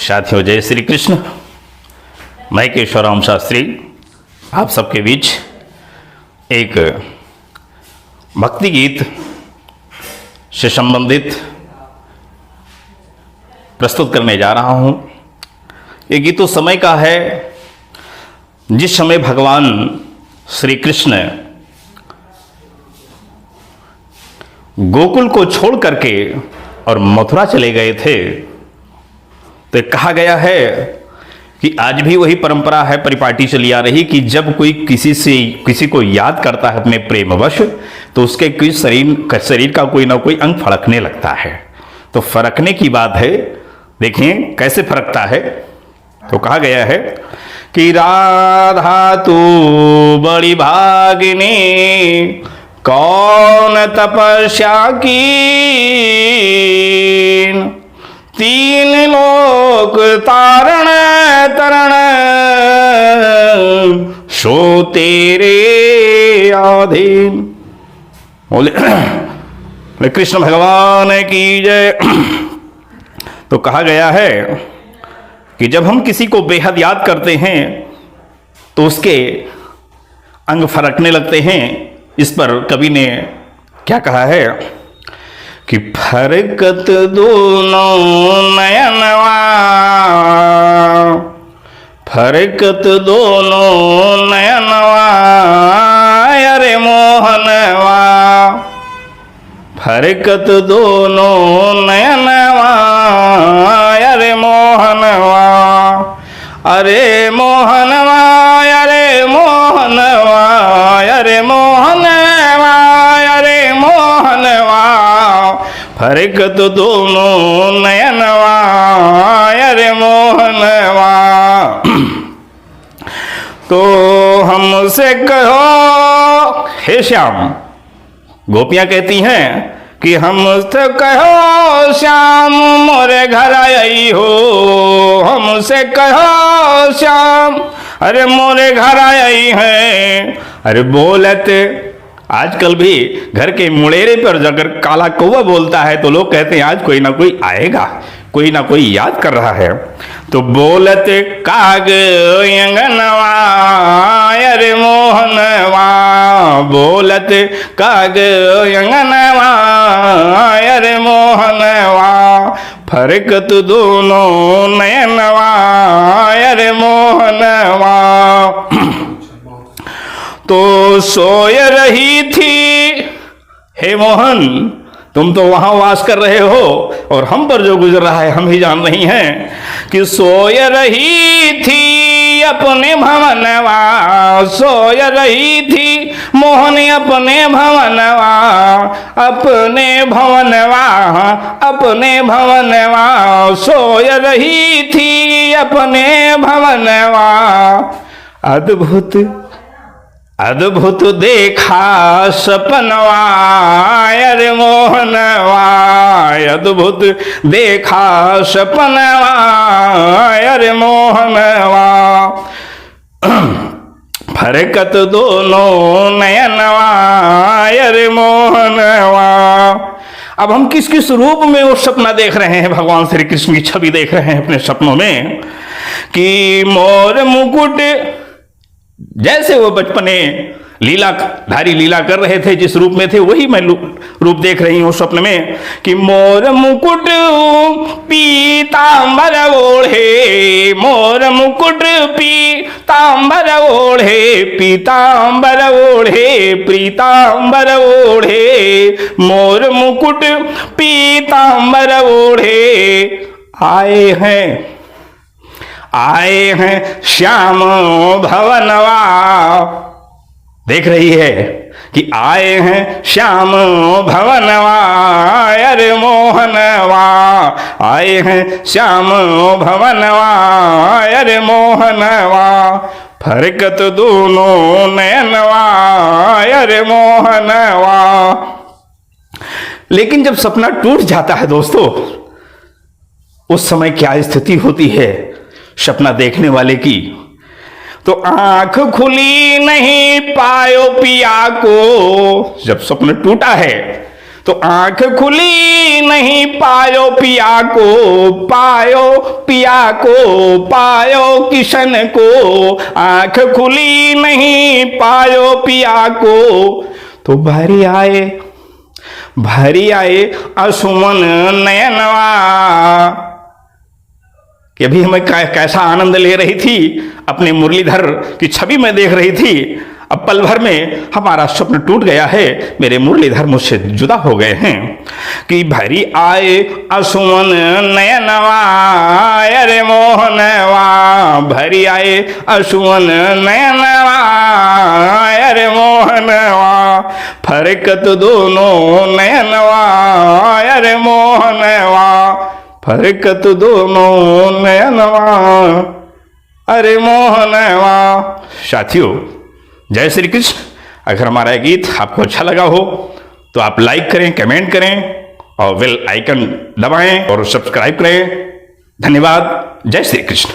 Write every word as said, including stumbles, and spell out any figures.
साथियों, जय श्री कृष्ण। मैं केशवराम शास्त्री आप सबके बीच एक भक्ति गीत से संबंधित प्रस्तुत करने जा रहा हूँ। ये गीत उस समय का है जिस समय भगवान श्री कृष्ण गोकुल को छोड़ करके और मथुरा चले गए थे, तो कहा गया है कि आज भी वही परंपरा है, परिपाटी चली आ रही कि जब कोई किसी से, किसी को याद करता है अपने प्रेमवश, तो उसके कोई शरीर, शरीर का कोई ना कोई अंग फड़कने लगता है। तो फड़कने की बात है, देखें कैसे फड़कता है। तो कहा गया है कि राधा तू बड़ी भागिनी, कौन तपस्या कीन, तीन लोक तारण तरण, सो तेरे अधीन। बोले, बोले कृष्ण भगवान की जय। तो कहा गया है कि जब हम किसी को बेहद याद करते हैं तो उसके अंग फरकने लगते हैं। इस पर कवि ने क्या कहा है कि फरकत दोनों नयनवा, फरकत दोनों नयनवा, अरे मोहनवा। फरकत दोनों नयनवा, अरे मोहनवा, अरे मोहनवा, अरे मोहनवा, अरे मोहनवा, अरे मोहनवा। फरकत दोनों नयनवा, अरे मोहनवा। तो हमसे कहो हे श्याम, गोपियां कहती हैं कि हमसे कहो श्याम मोरे घर आई हो, हमसे कहो श्याम, अरे मोरे घर आई हैं। अरे बोलत आजकल भी घर के मुड़ेरे पर जाकर काला कौवा बोलता है तो लोग कहते हैं आज कोई ना कोई आएगा, कोई ना कोई याद कर रहा है। तो बोलत काग अंगनवा, अरे मोहनवा, बोलत काग अंगनवा, अरे मोहनवा, फरकत दोनों नयनवा, अरे मोहनवा। तो सोय रही थी हे मोहन, तुम तो वहां वास कर रहे हो और हम पर जो गुजर रहा है हम ही जान रही हैं कि सोय रही थी अपने भवनवा, सोय रही थी मोहन अपने भवनवा, अपने भवनवा, अपने भवनवा, सोय रही थी अपने भवनवा। अद्भुत अद्भुत देखा सपनवा, अरे मोहनवा, अद्भुत देखा सपनवा, अरे मोहनवा। फरकत दोनों नयनवा, अरे मोहनवा। अब हम किस किस रूप में वो सपना देख रहे हैं, भगवान श्री कृष्ण की छवि देख रहे हैं अपने सपनों में कि मोर मुकुट जैसे वो बचपने लीला धारी लीला कर रहे थे, जिस रूप में थे, वही मैं लू-, रूप देख रही हूँ स्वप्न में कि मोर मुकुट पीतांबर ओढ़े, मोर मुकुट पीतांबर ओढ़े, पीतांबर ओढ़े, पीतांबर ओढ़े, मोर मुकुट पीतांबर ओढ़े आए हैं। आए हैं श्याम भवनवा। देख रही है कि आए हैं श्याम भवनवा, अरे मोहनवा, आए हैं श्याम भवनवा, अरे मोहनवा, फरकत दोनों नयनवा, अरे मोहनवा। लेकिन जब सपना टूट जाता है दोस्तों, उस समय क्या स्थिति होती है सपना देखने वाले की? तो आंख खुली नहीं पायो पिया को, जब स्वप्न टूटा है तो आंख खुली नहीं पायो पिया को, पायो पिया को, पायो किशन को, आंख खुली नहीं पायो पिया को। तो भरी आए, भरी आए असुवन नयनवा। कि अभी हमें कै-, कैसा आनंद ले रही थी, अपने मुरलीधर की छवि में देख रही थी, अब पल भर में हमारा स्वप्न टूट गया है, मेरे मुरलीधर मुझसे जुदा हो गए हैं। कि भरी आए असुवन नयनवा, अरे मोहनवा, भरी आए असुवन नयनवा, अरे मोहनवा, फरकत दोनों नयनवा, अरे मोहनवा, फरकत दोनों नयनवा, अरे मोहनवा। साथियों, जय श्री कृष्ण। अगर हमारा ये गीत आपको अच्छा लगा हो तो आप like करें, comment करें और bell icon दबाएं और subscribe करें। धन्यवाद। जय श्री कृष्ण।